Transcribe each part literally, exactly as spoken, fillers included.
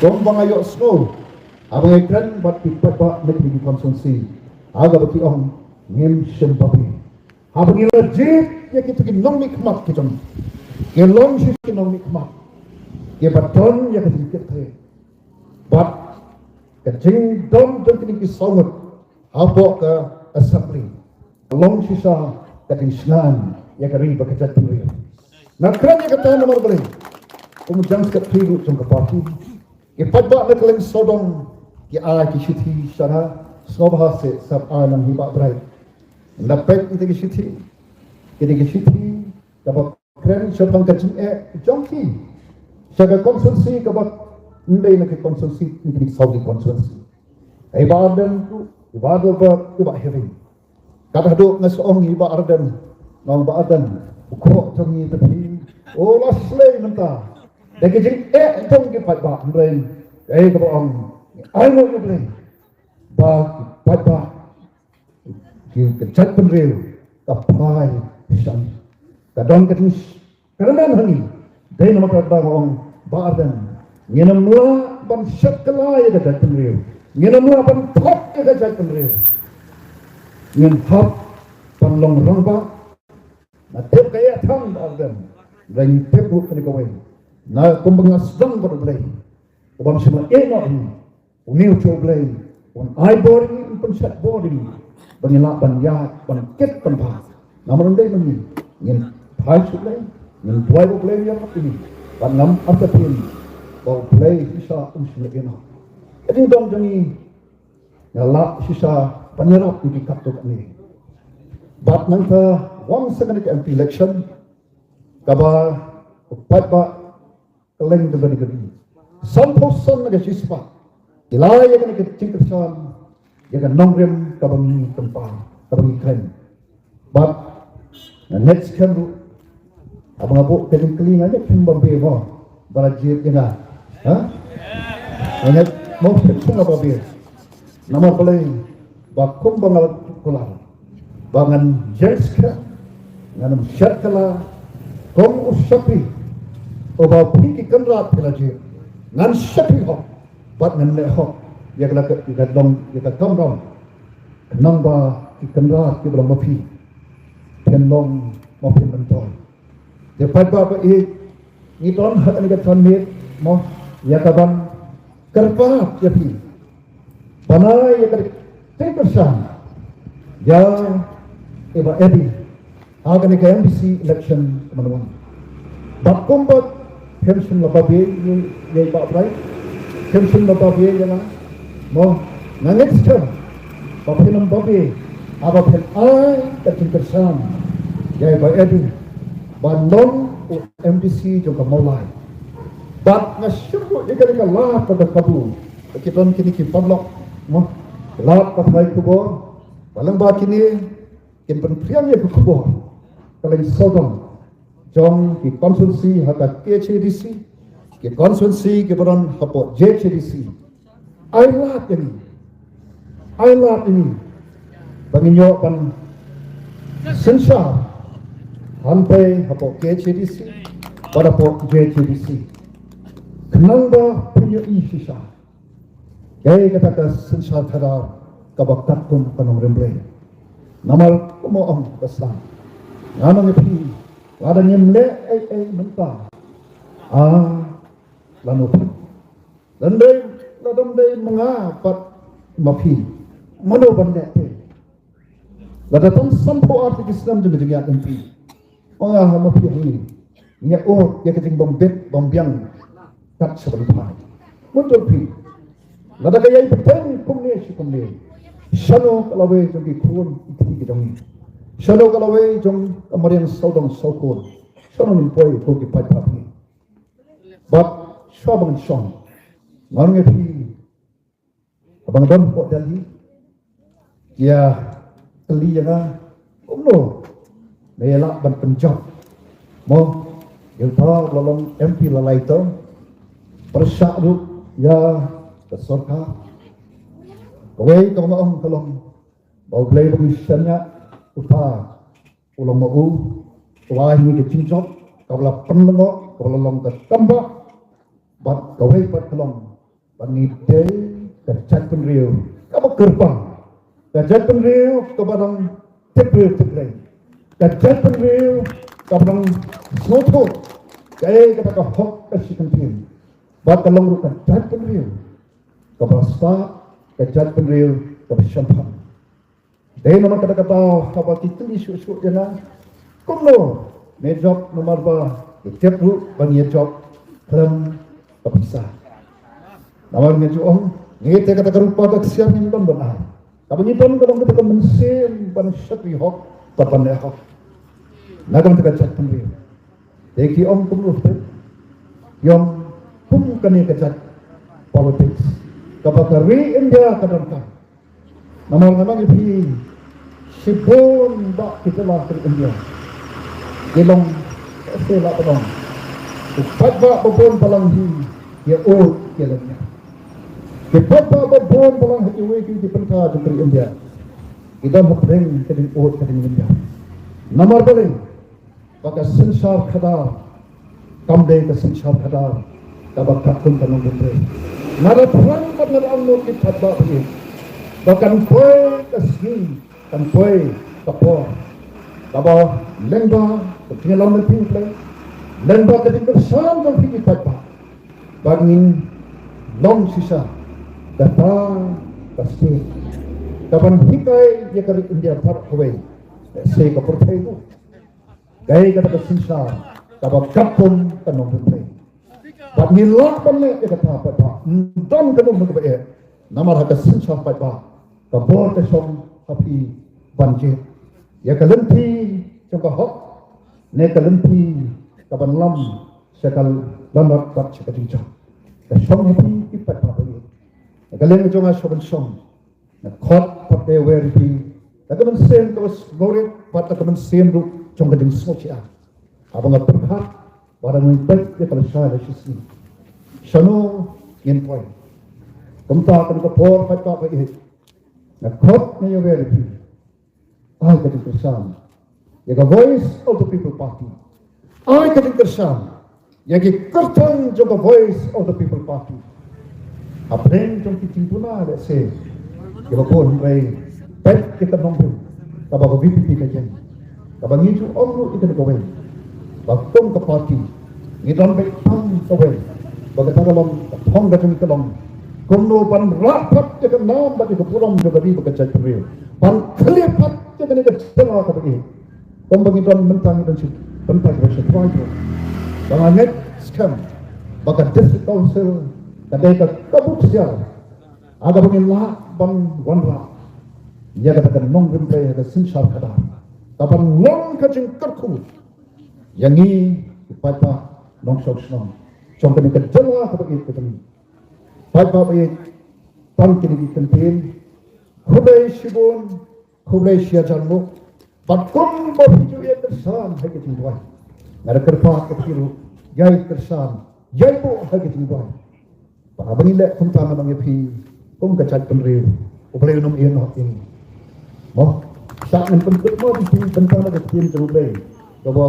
Kumba nga ïohsngew haba nga kren bad ki paidbah na kine ki constituency, ha kaba ki ong ngim shym babe. Haba ngi la jied ïa kito ki nongmihkhmat ki jong ngi, ki long shisha ki nongmihkhmat kiba don ïa ka jingkitkhlieh. Bad ka jingdon jong kine ki saw ngut hapoh ka assembly ka long shisha ka jingshngaiñ ïa ka ri bad ka jaitbynriew. Nga kren ïa kata namar balei, kum u General Secretary ruh jong ka party, ki paidbah na Kylleng Sawdong ki ai ki shithi sha nga, sngewbha seh sa ai nang hi Bah Bright. Nga peit ïa ki shithi, kine ki shithi kaba kren shaphang ka jingeh jong ki sha ka constituency kaba ym dei na ka constituency, na kine ki saw ki constituency. Ai Bah Ardent ruh, i Bah Adelbert, i Bah Hering. Kat haduh nga sa ong ïa i Bah Ardent, nga ong Bah Ardent, u khrok jong ngi te phi u la slei mynta da ki jingeh jong ki paidbah, hynrei kaei kaba ong, ai nguh ïa U Blei ba ki paidbah, ki, ka jaitbynriew ka phai sha ngi. Ka don ka jingkyrmen ha ngi. Dei namar kata nga ong Bah Ardent, ngin ym lah ban shet kylla ïa ka jaitbynriew, ngin ym lah ban thok ïa ka jaitbynriew. Ngin hap ban long rangbah. Nga tip ka ïa thang Bah Ardent, nga tip ruh kane kawei. Nga kumba nga sdang bad U Blei uba ym shym la ïeh noh ïa ngi, une u jong U Blei un ai bor ïa ngi, un pynshet bor ïa ngi ba ngin lah ban ïaid ban kit ban bha. Namar ym dei ma ngi, ngin phai sha U Blei, ngin duwai ba U Blei un ïarap ïa ngi. Bad ngam artatien ba U Blei shisha um shym la ïeh noh. Ka jingdon jong ngi, nga lah shisha ban ïarap ïa ki katto katne. Bad nangta wan sa kane ka M P election kaba u paidbah Kylleng jong kane ka ri, sanphew san na ka shispah ki la ïa kane ka jingkyrshan ïa ka nongrim kaba ngi pynpaw, kaba ngi kren. Bad nga ngeit skhem ruh haba nga buh ka jingkylli, nga ngeit phim babe mo ba la jied ïa nga. Ha? Nga ngeit mo phim sngewbha babe. Namar balei? Ba kumba nga la kular ba ngan jingskhem, ngan ym shet kylla. Kum u shakri uba phi ki kynrad phi la jied, ngan shakri hok bad ngan leh hok ïa ka, ïa ka long, ïa ka kamram, khnang ba ki kynrad kiba long ma phi phin long ma phin myntoi. Te paidbah ba ïeit, ngi don ha kane ka janmiet mo ïa ka ban kyrpad ïa phi ban ai ïa ka jingkyrshan ïa i Bah Eddie ha kane ka M D C election mynta. Bad kumba phim shym la babe ïa i Bah Bright, phim shym la babe ïa nga. Mo, nga ngeit skhem ba phin ym babe haba phin ai ka jingkyrshan ïa i Bah Eddie ban long u M D C jong ka Mawlai. Bad nga shim ruh ïa kane ka lad bad ka kabu ba ki don kine ki paralok, mo, lad ba phai khubor, ba lyngba kine kin pynphriang ïa ka khubor Kylleng Sawdong jong ki constituency ha ka K H A D C, ki constituency kiba don hapoh J H A D C. Ai lad ïa ngi, ai lad ïa ngi ba ngin ïoh ban synshar hangtei hapoh K H A D C bad hapoh J H A D C, khnang ba phin ïohi shisha kaei kata ka synshar khadar kaba katkum ka nongrim Blei. Namar kumba ong ka sla, nga ong ïa phi, lada ngim leh ei ei mynta, ah, lano phi? Lada ym dei, lada ym dei ma nga bad ma phi, mano ban leh te? Lada tang sanphew ar tylli ki snem jong ka jingïaid M P, ma nga ha ma phi hangne ngi ïa ur ïa ka jingbym bit bym biang kat sha ban phai. Mutdur phi, lada ka ïai bteng kumne shi kumne, shano ka lawei jong ki khun ki kti ki jong ngi? Shano ka lawei jong ka mariang sawdong sawkun? Shano ngin poi ko ki paidbah phi? Bad shuwa ba ngan shong, nga ong ïa phi, haba nga don hapoh Delhi, ki ïa kylli ïa nga kumno me lah ban pynjop, mo, ïa uta u la long M P la lai term, pyrshah ruh ïa ka sorkar. Kawei kaba nga ong ka long ba U Blei ba ngi shaniah, uta u long ma u, u ai ngi ka jingjop kaba la pynlyngngoh, kaba la long ka kambah. Bad kawei pat ka long Ba ngi dei ka jaitbynriew kaba kyrpang, ka jaitbynriew kaba dang tip briew tip Blei, ka jaitbynriew kaba dang sngewthuh kaei kata ka hok ka shi kyntien, bad ka long ruh ka jaitbynriew kaba stad, ka jaitbynriew kaba shemphang. Dei namar kata ka daw haba ki kylli shuh shuh ïa nga, kumno me jop, namar ba ki tip ruh ba ngi ïa jop khlem ka pisa. Namar ngi ju ong, ngi te kata ka rupa ka ksiar ngi don ban ai. Kaba ngi don ka dang kata ka mynsiem ban shakri hok, ban ban leh hok na ka bynta ka jaitbynriew. Te ki ong kumno te, ki ong kum kane ka jait politics kaba ka ri India ka donkam. Namar nga ong ïa phi, shibun bah ki jylla ka ri India ki long, se la ba long, ki paidbah ba bun balang hi ki ud ki leh ïa. Ki paidbah ba bun balang ha kiwei kiwei ki pynthor jong ka ri India ki don hapdeng ka jingud ka jingim ïa. Namar balei? Ba ka synshar khadar kam dei ka synshar khadar kaba katkum ka nongrim briew. Nga da phrang bad nga da ong ïa ki paidbah ba ïeit ba kan poi ka sngi, kan poi ka por kaba lyngba ka jingïalam lynti U Blei, lyngba ka jingkyrshan jong phi ki paidbah, ba ngin long shisha kata ka state kaban hikai ïa ka ri India baroh kawei, se ka pyrthei ruh. Kaei kata ka synshar kaba katkum ka nongrim briew. Bad ngi lah ban leh ïa kata paidbah, ym don kano kano kaba eh. Namar ha ka synshar paidbah ka bor ka shong ha phi ban jied ïa ka lynti jong ka hok ne ka lynti kaban lam sha ka lanot bad sha ka jingjop. Ka shong ha phi ki paidbah ba ïeit. Ka liang jong nga shuh ban shong, nga khot pat da wer ïa phi da ka mynsiem kaba sngewrit bad da ka mynsiem ruh jong ka jingsngewsih. Haba nga pyrkhat ba dang ngin peit ïa ka lashai lashisngi, shano ngin poi? Kumta kane ka por paidbah ba ïeit, nga khot, nga ïa wer ïa phi, ai ka jingkyrshan ïa ka Voice of the People Party. Ai ka jingkyrshan ïa ki kyrteng jong ka Voice of the People Party. Hapdeng jong ki jingduna lehse kiba bun, hynrei peit ïa ka nongrim kaba ka V P P ka ïeng, kaba ngi ju ong ruh ïa kane kawei, ba kum ka party ngi don beit tang kawei, ba kata ka long ka thong ka jong ngi ka long kumno ban rah pat ïa ka nam bad ïa ka burom jong ka ri bad ka jaitbynriew, ban khlieh pat ïa kane ka jylla kaba ïeit. Kumba ngi don mynta, ngi don sha, mynta ngi don sha Tripura. Ba nga ngeit skhem ba ka District Council ka dei ka kabu ksiar ha kaba ngin lah ban wanrah ïa kata ka nongrim briew ha ka synshar khadar, kaban long ka jingkyrkhu ïa ngi ki paidbah nongshong shnong jong kane ka jylla kaba ïeit ka jong ngi. Paidbah ba ïeit, tang kine ki kyntien. Khublei shibun, khublei shihajar nguh. Bad kumba phi ju ïai kyrshan ha ka jingduwai, nga da kyrpad ïa phi ruh, ïai kyrshan, ïai buh ha ka jingduwai. Bad haba ngi leh kumta, ngan ong ïa phi, kum ka jaitbynriew, U Blei un ym ïehnoh ïa ngi. Mo, sa ngan pynkut mo ïa phi bynta na ka ktien jong U Blei, kaba,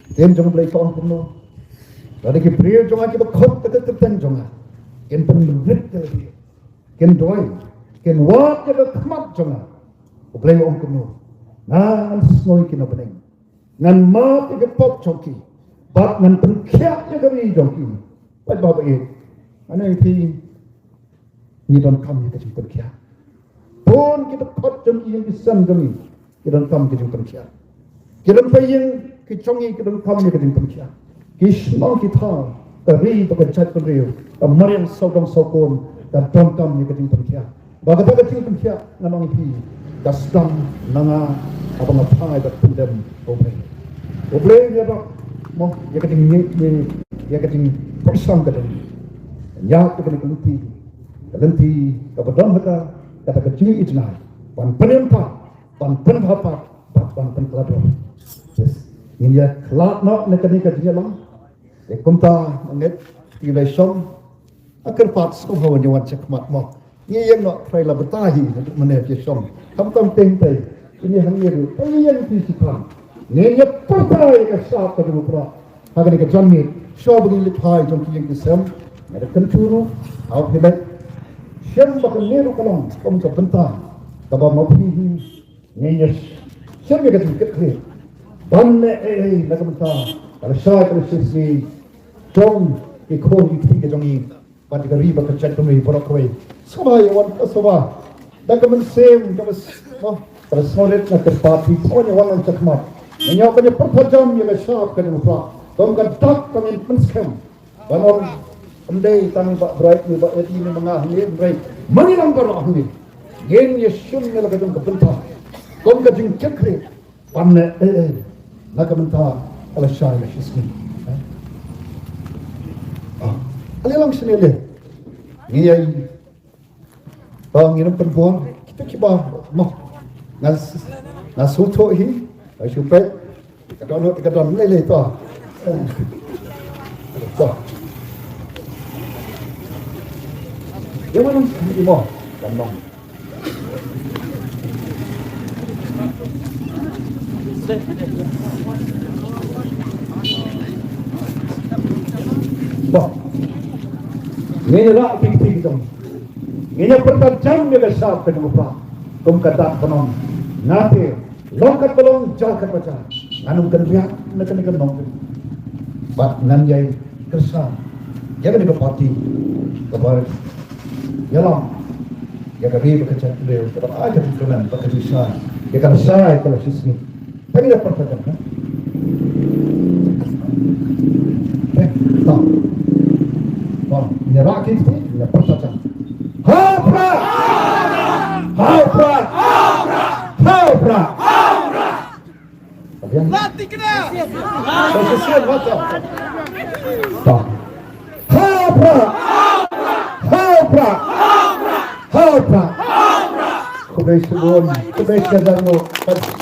ktien jong U Blei ka ong kumno? Lada ki briew jong nga kiba khot ïa ka kyrteng jong nga kin pynrit ïa lade, kin duwai, kin wad ïa ka khmat jong nga, U Blei u ong kumno? Nga ngan sngew ïa ki na bneng, ngan map ïa ka pop jong ki, bad ngan pynkhiah ïa ka ri jong ki. Paidbah ba ïeit, ngan ong ïa phi, ngi donkam ïa ka jingpynkhiah. Bun ki dkhot jong ngi, ïing ki sem jong ngi, ki donkam ka jingpynkhiah. Ki lynti ïing ki jong ngi ki donkam ïa ka jingpynkhiah. Ki shnong ki thaw, ka ri bad ka jaitbynriew, ka mariang sawdong sawkun, ka donkam ïa ka jingpynkhiah. Bad kata ka jingpynkhiah, ngan ong ïa phi, ka sdang na nga haba nga phai bad pyndem ha U Blei. U Blei un ïarap mo ïa ka jingngeit, ïa ka jingpyrshang ka jong ngi. Ïa kata ka lynti, ka lynti kaba don ha ka, kata ka jingïeit jngai, ban pynïeng pat, ban pynbha pat, bad ban pynkylla. Yes. Ngin ïa khlad noh na kane ka jingïalang. Te kumta, nga ngeit, phi la shong, nga kyrpad sngewbha wan ïa wan shakhmat mo. Ngi ïeng noh trai la batai hi, naduh mynne phi shong. Khamtam teng tei, kine hangne ruh, tang ïeng phi shi thrang. Ngin ïa pyrta ïa ka shap ka jong u Prah ha kane ka janmiet, shuwa ba ngin leit phai jong ki ïing ki sem. Nga da kyntu ruh ha u phi bad shem ba kane ruh ka long kum ka bynta kaba ma phi hi ngin ïa shem ïa ka jingkitkhlieh ban leh ei ei na ka bynta ka lashai ka lashisngi jong ki khun ki kti ka jong ngi bad ka ri bad ka jaitbynriew baroh kawei. Sngewbha ïa wan ka sngewbha da ka mynsiem kaba s- oh, kaba sngewrit na ka party. Sngewbha ïa wan lang shakhmat. Ngin ïa ban ïa pyrta jam ïa ka shap ka jong u Prah kum ka dak ba ngin pynskhem. Ban ong ym dei tang Bah Bright ne Bah Eddie ne ma nga hangne, ym dei. Ma ngi lang baroh hangne ngin ïa shim ïa la ka jong ka bynta kum ka jingkitkhlieh ban leh ei ei na ka bynta ka lashai lashisngi. Ah, ale lang shane le. Ngi ïa Ba ngin ym pynbor kita kiba mo. Nga s- nga sngewthuh hi. Nga shu peit. Ka don ka don lei lei to. To. Ïa ma nang i mo. Kan nong. Ba. Ngin ïa rah ki kti ki jong. Ngin ïa pyrta jam ïa ka shap ka jong u Prah kum ka dak ban ong. Nate long kat ba long, jia kat ba jia. Ngan ym kynriah na kane ka nongrim. Bad ngan ïai kyrshan ïa kane ka party kaba ïalam ïa ka ri bad ka jaitbynriew, kaba ai ka jingkyrmen bad ka jingshai ïa ka lashai ka lashisngi. Tang ïa pyrta jam, ha? Eh, ta. Ta, ïa rah ki kti, ïa pyrta jam. Ha u Prah! Ha u Prah! Ha u Prah! Ka biang. Lati kena! Ka shisien mata. Ta. Ha u Prah! Ha u Prah! Ha u Prah! Khublei shibun, khublei shibun.